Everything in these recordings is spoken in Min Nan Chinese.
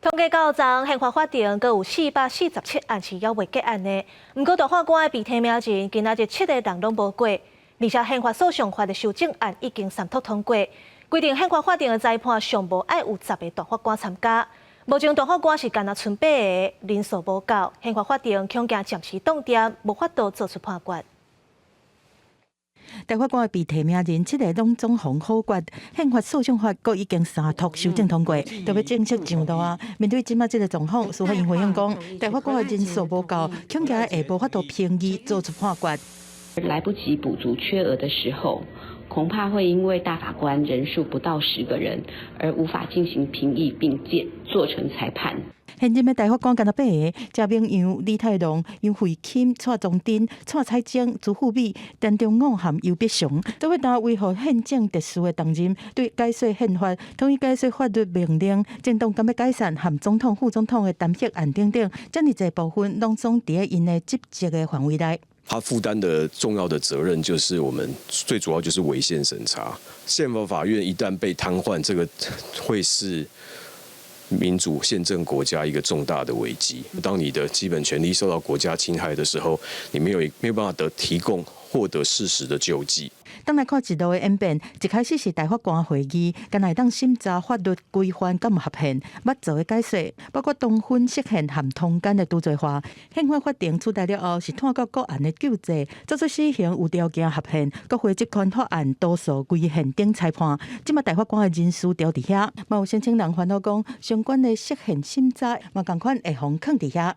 統計到昨憲法法庭閣有447案是猶未結案的。毋過大法官的被提名人今仔日七个人攏無過，而且憲法訴訟法的修正案已經三讀通過，規定憲法法庭的裁判上無愛有十个大法官參加。目前大法官是干焦賰八个，人數無夠，憲法法庭恐驚暫時凍定，無法度做出判決。大法官的被提名人七个攏總予否決，憲法訴訟法閣已經三讀修正通過，就欲正式上路啊！面對這馬這个狀況，司法院回應講，大法官的人數無夠，恐驚會無法度評議做出判決。來不及補足缺額的時候，恐怕會因為大法官人數不到10個人，而無法進行評議並做成裁判。現任的大法官干焦八个，謝銘洋、李泰龍、楊惠欽、蔡宗珍、蔡彩晶、朱富美、田中梧和游必祥，都會擔維護憲政秩序的重任，對解說憲法、統一解說法律命令、政黨敢欲解散和總統、副總統的彈劾案等等，遮爾濟部分攏總佇咧𪜶的職責的範圍內。他負擔的重要的責任就是我們最主要就是違憲審查。憲法法院一旦被癱瘓，這個會是民主憲政國家一個重大的危機。當你的基本權利受到國家侵害的時候，你沒有辦法得提供獲得適時的救濟。當來看一路的演變，一開始是大法官會議，干焦會當審查法律規範敢有合憲，捌做的解說，包括通婚釋憲和通姦的除罪化。憲法法庭出台了後，是湠到個案的救濟，做出死刑有條件合憲，國會職權法案多數違憲等裁判。這馬大法官的人數調佇遐，嘛有申請人煩惱講，相關的釋憲審查嘛仝款會予囥佇遐。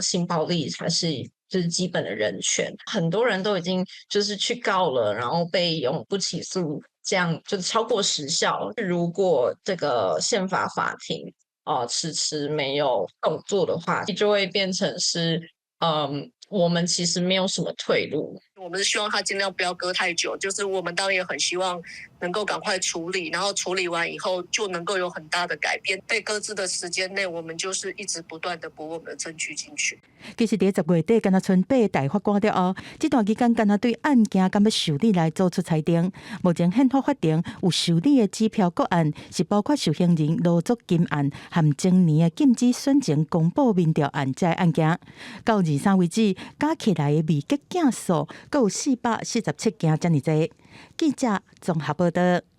性暴力才是就是基本的人權，很多人都已經就是去告了，然後被用不起訴，這樣就超過時效。如果這個憲法法庭啊遲遲沒有動作的話，就會變成是我們其實沒有什麼退路。我們是希望他盡量不要擱太久，就是我們當然也很希望能夠趕快處理，然後處理完以後就能夠有很大的改變。被擱置的時間內，我們就是一直不斷的補我們的證據進去。其實佇10月底，干焦賰八个大法官了後，這段期間干焦對案件敢欲受理來做出裁定。目前憲法法庭有受理的指標個案，是包括受刑人羅卓金案和前年的禁止選前公布民調案這个案件。到23為止，加起來的未結件數閣有447件遮爾濟。記者綜合報道。